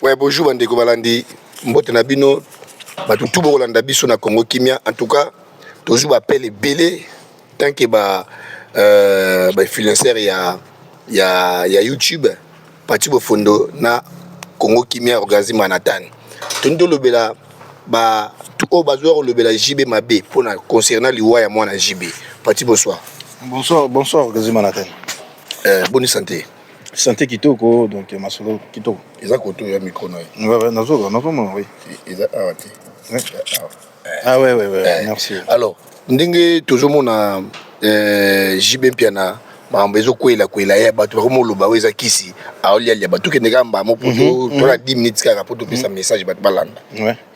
Ouais, bonjour bandeko balandi, mbote na bino bato tu bokolanda biso na Congo Kimia. En tout cas, tozwi baappel ebele tant que ba bainfluenceur ya YouTube Pati Bofondo na Congo Kimia Orgasme Manhattan. Toni tolobela bato oyo bazwa kolobela JB mabe mpona concernant liwa ya mwana JB. Pati, bonsoir. Bonsoir, bonsoir Orgasme Manhattan. Bonne santé? Santé kitoko, donc masolo kitoko. Eza koto ya micro na ye. Ouais, nazoka, nazomona, oui. Eza awa te. Awa. Ah ouais, merci. Alors, ndenge tozomona JB Mpiana, makambo ezokwela kwela ye, bato bakomoloba oyo eza kisi aolialia. Bato tokende kaka mbamo po tona 10 minutes kaka mpo topesa message, bato balanda.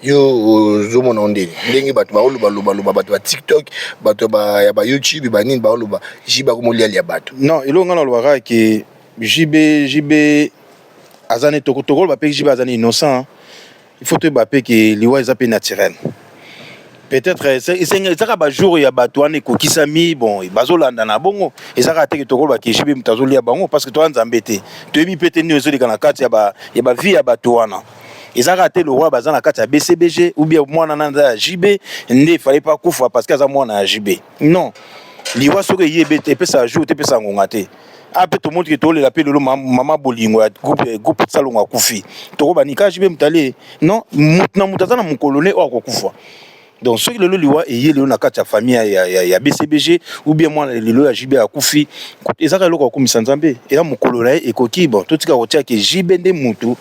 Yo ozomona o ndenge ndenge bato baoloba lobaloba, bato ba TikTok, bato ya ba YouTube, banini, baoloba JB akomolialia bato? Non, eloko nga nalobaka ke JB aza ne tokoloba mpe JB aza ne innocent. Il faut toyeba mpe ke liwa eza mpe naturel. Peut-être ezaka bajour ya bato wana ekokisami, bon, bazolanda na bongo. Ezaka teke tokoloba ke JB moto azolia bango, parce que toya Nzambe te, toyebi mpe te nini ezoleka na kati ya bavie ya bato wana. Ezaka te le roi baza na kati ya BCBG ou bien mwana na nza ya JB nde efale pa kufa parce que aza mwana ya JB. Non, liwa soki eyebe te, epesa jour te, epesa ngonga te. Ape tomoni ke tolela mpe lelo mama bolingo ya groupe Salongo akufi, tokoba nika JB moto alie? Non, mutu na mutu aza na mokolo ne oyo akokufa. Donc soki lelo liwa eye lelo na kati ya famille ya BCBG ou bien mwana lelo ya JB akufi, ezaka eloko akomisa Nzambe, eza mokolo na ye ekoki. Bon, totika kotia ke JB nde mutu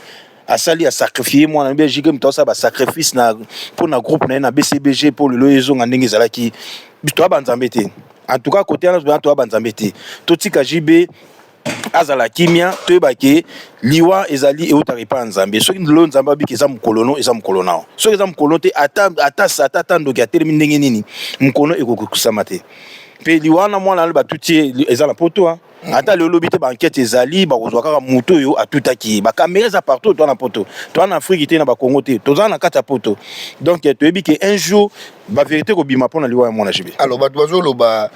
asali asacrifie mwana bien, JB moto asala basacrifice na mpo na groupe na ye na BCBG mpo lelo ezonga ndenge ezalaki. Toya banzambe te. En tout cas, côté wana toya banzambe te. Totika JB azala kimia. Toyeba ke liwa ezali eutaka epai ya Nzambe. Soki lelo Nzambe abiki eza mokolo no, eza mokolo nao. Soki eza mokolo te, ata sata, ata ndoki atelemi ndenge nini, mokolo ekokokisama te. Mpe liwa wana, mwana wana batuti ye eza na poto. Ata lelo lobi te, baenquête ezali, bakozwa kaka moto oyo atutaki ye. Bacaméra eza partout. Toa na poto, toa na Afrique te, na bakongo te, toza na kati ya poto. Donc toyebi ke un jour bavérité kobima mpona liwa ya mwana JB. Alors, bato bazoloba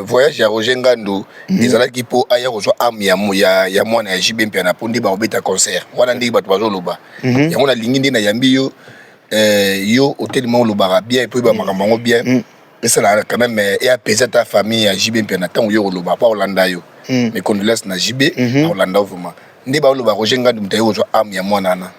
voyage ya Roger Ngandu ezalaki mpo aya kozwa âme ya mwana ya JB Mpiana mpo nde bakobeta concert wana. Ndenge bato bazoloba yango, nalingi nde nayambi yo, yo otelema, olobaka bien mpo oyeba makambo yango bien. Esalaka quand même eapese ata famille ya JB Mpiana ntango yo koloba mpo akolanda yo. Mes condoléances na JB. Akolanda yo vraiment. Nde baoloba Roger Ngandu moto aye kozwa âme ya mwana wana,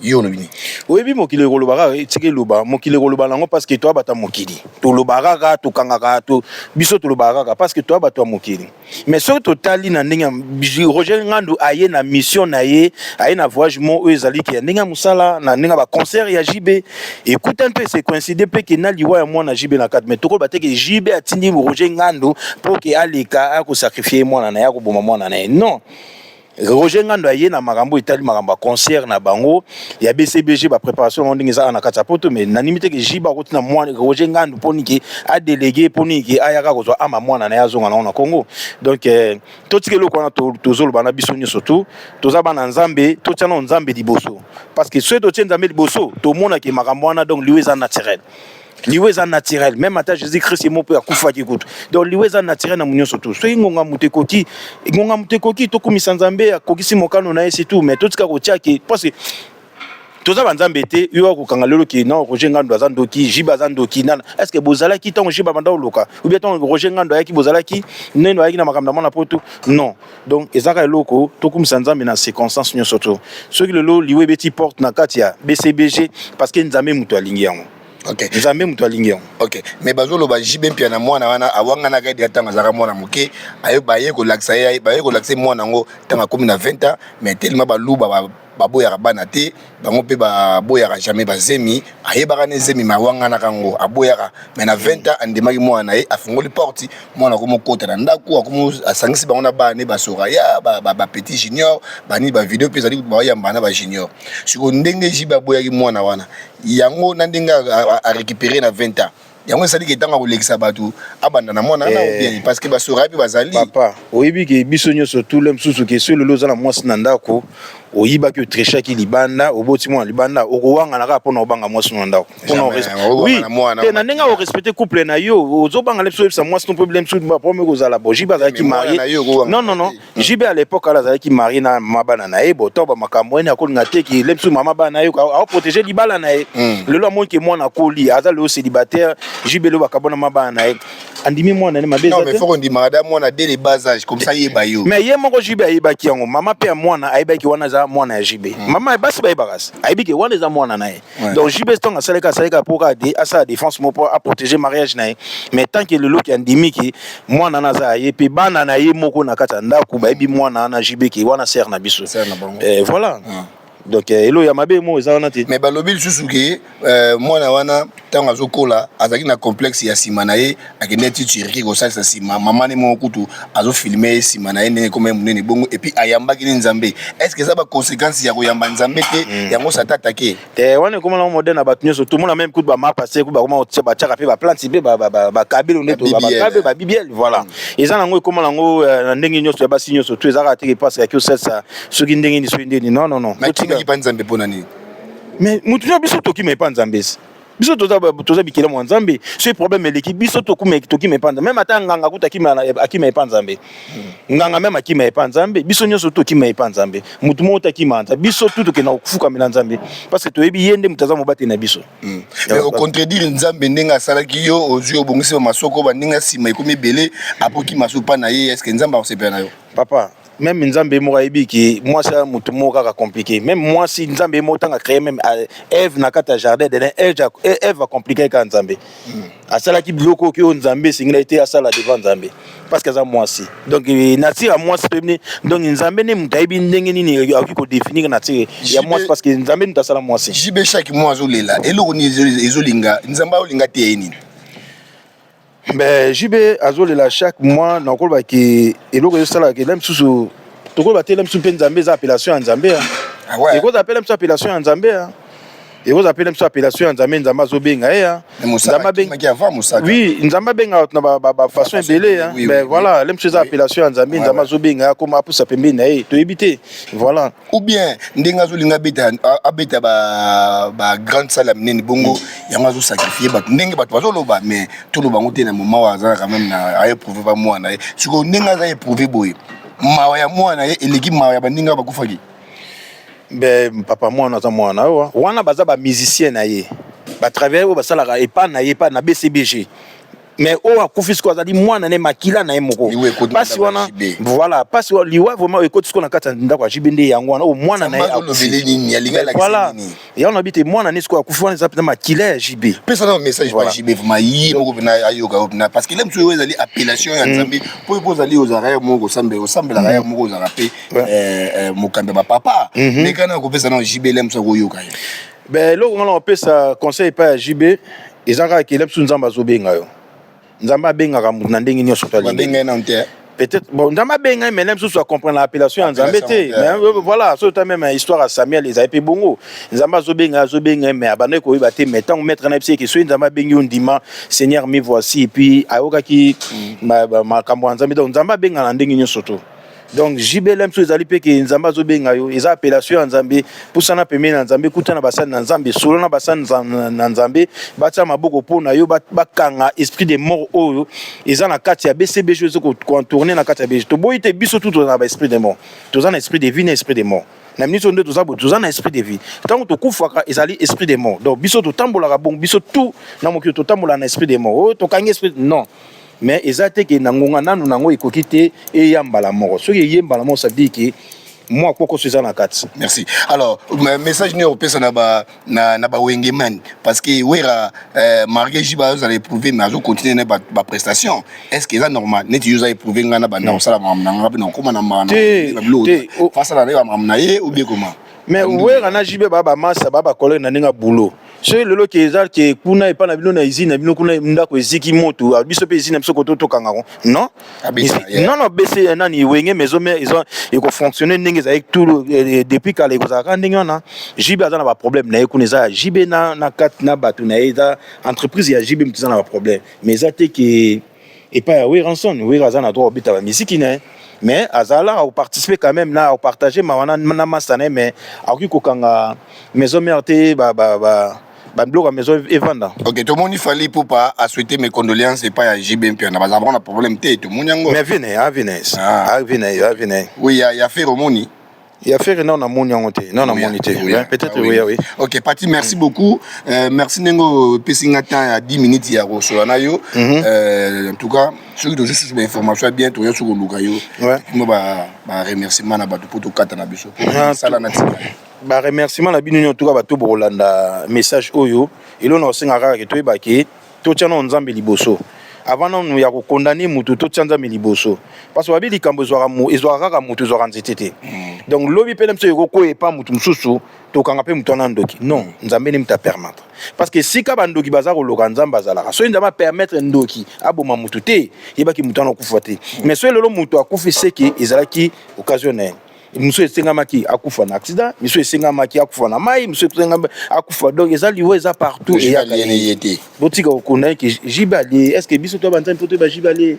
yo olobi nini? Oyebi, mokili ekoloba kaka, etika eloba. Mokili ekoloba nango parce que toya bato ya mokili, toloba kaka, tokangaka to, biso tolobaka kaka parce que toya bato ya mokili. Mais soki totali na ndenge ya Roger Ngandu aye na mission na ye, aye na voyage mo oyo ezaliki ya ndenge ya mosala, na ndenge ya baconcert ya JB, ekuta mpe se coïncide mpe ke na liwa ya mwana JB na kati. Mais tokoloba te ke JB atindi Roger Ngandu mpo ke aleka akosacrifie mwana na ye, akoboma mwana na ye. Non, Roger Ngando aye na makambo etali makambo ya concert na bango ya BCBG, bapréparation yango ndenge eza na kati ya poto. Mais nandimi te ke JB akoti na mwana Roger Ngando mpo nini ke adélégué, mpo nini ke ayaka kozwa ama mwana na ye, azonga nango na Congo. Donc totika eloko wana. Tozoloba na biso nyonso tu, toza bana Nzambe, totia nano Nzambe liboso, parce que soki totie Nzambe liboso, tomonaki makambo wana. Donc liwa eza naturel, liwa eza naturel. Même ata Jésus Christ ye moko mpe akufaki kutu. Donc liwa eza naturel na nyonso tu. Soki ngonga moto ekoki, ngonga moto ekoki, tokumisa Nzambe, akokisi mokano na ye, c'est tout. Mais totika kotia ke, parce que toza banzambe te. Yo akokanga lelo ke non, Roger Ngando aza ndoki, JB aza ndoki nana. Est ce que bozalaki ntango JB abanda koluka, ou bien ntango Roger Ngando ayaki, bozalaki neno ayaki na makambo na mwana poto? Non. Donc ezaka eloko tokumisa Nzambe na circonstance nyonso to. Soki lelo liwa ebeti porte na kati ya BCBG, parce que Nzambe moto alingi yango. Nzambe moto alingi yango. Ok, mais bazoloba JB Mpiana, mwana wana awanganaka ede ntango azalaka mwana moke. Baye kolakisa ye, baye kolakisa ye mwana yango ntango akomi na 20 ans. Mais tellement baluba baboyaka bana te, bango mpe baboyaka jamais bazemi. Ayebaka na ezemi, me awanganaka yango, aboyaka. Mais na 20 ans andemaki mwana na ye, afungoli porte, mwana akomokota na ndako, akomo asangisi bango na bana ne basoraya, bapetit junior banini. Bavideo mpe ezali, bayamba na bajunior. Sikoyo ndenge JB aboyaki mwana wana yango, na ndenge arécupéré na 20 ans yango, esaliki ntango akolekisa bato, abanda na mwana wana ou bien parce que basoraya mpe bazali. Papa, oyebi ke biso nyonso tule mosusu ke soki lelo oza na mwasi na ndako, Oyibaki, otrichaki libanda, oboti mwana libanda, okowangana kaka mpona obanga mwasi na ndako? Oui te, na ndenge orespecte couple na yo, ozobanga le biso oyebisa mwasi no mpo bile biso baproblème ekozala. Bon, JB azalaki marié. Non, non, non, JB à l'époque ala azalaki marié na mama bana na ye. Bo to bamakambo ene akolinga te ki le biso mama bana na ye aoprotege libala na ye. Lelo amoni ke mwana akoli, aza lelo célibataire. JB lelo bakabona mama bana na ye, andimi mwana ne mabe. Non, mais faut kondimaka da mwana dès le bas âge, comme ça yeba yo. Mais ye moko JB ayebaki yango. Mama mpe ya mwana ayebaki wana eza mwana ya JB. Mama basi bayebaka se ayebi ke wana eza mwana na ye. Donc JB ntango asalaki mpo kaka asala défense moko mpo aprotéger mariage na ye. Mais tant que lelo ki andimi ke mwana wana aza ye, mpe bana na ye moko na kati ya ndako bayebi mwana wana JB ke wana sere na biso. Voilà. Donc elo ya mabe mo eza wana te. Mais balobi lisusu ke mwana wana, ntango azokola, azalaki na complexe ya nsima na ye. Akende ti Turquie kosalisa nsima. Mama ne moko kutu azofilme ye nsima na ye ndenge ekoma ye monene bongo. Et puis ayambaki ne Nzambe. Est ce que eza baconséquence ya koyamba Nzambe te yango sata atake? Te, wana ekoma nango modèle na bato nyonso. Tomona même kutu bamapase kutu bakoma batiaka mpe baplante mpe bakabelo nde bakabe babibiele. Voilà, eza nango, ekoma nango na ndenge nyonso ya basi nyonso to ezaka teke mpasi yaki osalisa soki ndenge nini, soki ndenge nini. Non, non, non. Nakimaki mpa Nzambe mpo na nini? Mais mutu nyonso, biso tokima epa Nzambe. Esi biso toza bikelamu ya Nzambe. Soki problème eleki biso, tokima epa Nzambe. Même ata nganga kuta akima epa Nzambe. Nganga même akima epa Nzambe. Biso nyonso tokima epa Nzambe. Mutu moko takima Nzambe, biso tu tokenda kofukamela Nzambe parce que toyebi ye nde moto aza mobateli na biso. Mais ocontredire Nzambe ndenge asalaki yo, ozwi, obongisi bamasoko, bandenge nsima ekomi ebele, apoki maso mpa na ye. Est ce que Nzambe akosepela na yo? Papa, même Nzambe moko ayebi ke mwasi ya motu moko kaka compliqué. Même mwasi, Nzambe moko ntango acréé même Eve na kati ya jardin d'Eden, Eve acompliqué kaka Nzambe. Asalaki biloko oyo Nzambe esengeli te asala devant Nzambe parce que aza mwasi. Donc nature ya mwasi toyebi. Donc Nzambe nde moto ayebi ndenge nini akoki kodéfinir nature ya mwasi parce que Nzambe moto asala mwasi. JB chaque mois azolela. Eloko nini ezolinga Nzambe aolinga te ye nini? Ben, JB azolela chaque mois, nakoloba ke eloko ezosalaka ela misusu, tokoloba te ela misusu mpe Nzambe eza appellation ya Nzambe. Ekozala mpe ela misusu appellation ya Nzambe, ekozala mpe miso appellation ya Nzambe. Nzambe azobenga ye. Oui, Nzambe abengaka bato na bafaçon ebele. Mais voilà, le mosusu eza appellation ya Nzambe. Nzambe azobenga ye akoma apusa pembeni na ye, toyebi te. Voilà. Ou bien ndenge azolinga abeta bagrande salle ya minene bongo, yango azosacrifie bato ndenge bato bazoloba. Mais toloba yango te na moment oyo aza quand même na aéprouve ba mwana ye. Sikoyo ndenge aza éprouve boye, mawa ya mwana ye eleki mawa ya bandinga bakufaki. Ben papa, mwana aza mwana awa. Wana baza bamusicien na ye, batravaille oyo basalaka epa na ye, epa na BCBG. Mais oyo akufi sikoyo azali mwana ne, makila na ye moko. Pasi wana, voilà, pasi liwa vraiment ekoti sikoyo na kati ya ndako ya JB. Nde yango wana oyo mwana na ye akufi. Voilà, yango na bi te, mwana ne sikoyo akufi wana eza mpenza makila ya JB. Pesa na message pa JB vraiment, ye moko mpena ayoka yo mpena, parce que le mosusu oyo ezali appellation ya Nzambe po ozali, ozalaka ye moko osambela, osambelaka ye moko, ozalaka mpe mokambi ya bapapa. Ndeka na kopesa na JB, le mosusu akoyoka ye. Ben, eloko nga na kopesa conseil epai ya JB eza kaka kele biso, Nzambe azobenga yo. Nzambe abengaka motu na ndenge nyonso. To peut-être, bon, Nzambe abenga ye, mais le mosusu acomprendre l'appellation ya Nzambe te. Mais voilà, so ta même histoire ya Samuel ezali mpe bongo. Nzambe azobenga, azobenga, mais abandaki koyeba te. Mais ntango maître na ye eke soki Nzambe abengi yo, ndima: "Seigneur, me voici." Et puis ayokaki makambo ya Nzambe. Donc Nzambe abenga na ndenge nyonso to. Donc JB, le mosusu ezali mpe ke Nzambe azobenga yo, eza appellation ya Nzambe. Pusana pembeni na Nzambe, kuta na basali na Nzambe, solo na basali na Nzambe, batia maboko mpo na yo, bakanga esprit de mort oyo eza na kati ya BCBG, eza koentourne na kati ya BG. Toboyi te, biso tu toza na baesprit de mort. Toza na esprit de vie na esprit de mort. Na miniti oyo nde toza boye, toza na esprit de vie. Ntango tokufaka, ezali esprit de mort. Donc biso totambolaka bongo, biso tout na mokili totambolaka na esprit de mort oyo tokangi esprit. Non, mais eza te ke na ngonga nanu nango ekoki te eya mbala moko. Soki eye mbala moko, ça veut dire ke mwa kokoso eza na kati. Merci. Alors, message nini opesa na bawengeman? Parce que Wera, malgré JB azala éprouvé, mais azocontinue na baprestation. Est ce que eza normal neti yo oza éprouvé, ngai na banda kosala makambo na nga mpe nakokóma na makambo fasala na ye bamakambo na ye, ou bien comment? Mais Wera na JB baa bamasa, baa bacollègue na ndenge ya boulot. Soki lelo ke eza ke kuna epai na bino, na usine na bino kuna, ndako eziki moto, biso mpe usine na biso koto tokangako? Non, non, non. Bc nani, Wenge Maison Mère eza ekofonctionne ndenge ezalaki tout depuis kala, ekozalaka ndenge wana. JB aza na baproblème na ye kuna, eza ya JB na kati na bato na ye, eza entreprise ya JB moto eza na baproblème. Mais eza te ke epai ya Werrason. Wera aza na droit kobeta bamiziki na ye. Mais azala akoparticipe quand même na akopartage mawa na masta na ye, mais akoki kokanga maison mère te, babiloko ya maison evanda. Ok, tomoni Fally Ipupa asouhaité mes condoléances epai ya JB Mpiana, bazala bango na problème te, tomoni yango. Mais vine avine. Ah. Avine avine. Oui, ya Ferre omoni. Ya Ferre nao namoni yango te, nao namoni te. Peut-être, oui. Ok Pati, merci beaucoup. Merci ndenge opesi nga temps ya 10 minutes ya kosola na yo. En tout cas, soki tozwi susu bainformation ya bien, toya soki koluka yo. Mo baremerciement na bato mpo tokata na biso sala na tika. Baremerciement na bino nyonso tuka bato bokolanda message oyo. Eloko na kosenga kaka ke toyebake totia nano Nzambe liboso avant nanu ya kokondane mutu. Totia Nzambe liboso parce que babi likambo ezwaka kaka mutu, ezwaka nzete te. Donc lobi mpe na biso ekokoya epa mutu mosusu, tokanga mpe mutu wana ndoki. Non, Nzambe nde mutu apermettre, parce que esika bandoki baza koloka, Nzambe azalaka. Soki Nzambe apermettre ndoki aboma mutu te, yebaki mutu wana akufa te. Mais soki lelo mutu akufi, seke ezalaki occasion na ye. Mosusu esengamaki akufa na accident, mosusu esengamaki akufa na mai, mosusu esengamaki akufa. Donc eza liwa, eza partout, eyaka. Ye te. Botika kokunda ke JB alie. Est ce que biso to banzambe mpo toyeba JB alie?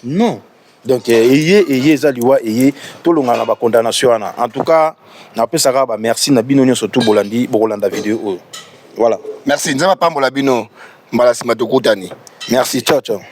Non. Donc eye eza liwa, eye tolongana na bacondamnation wana. En tout cas, napesaka bamerci na bino nyonso tu bolandi, bokolanda video oyo. Voilà. Merci, Nzambe apambola bino. Mbala nsima tokutani. Merci, ciao ciao.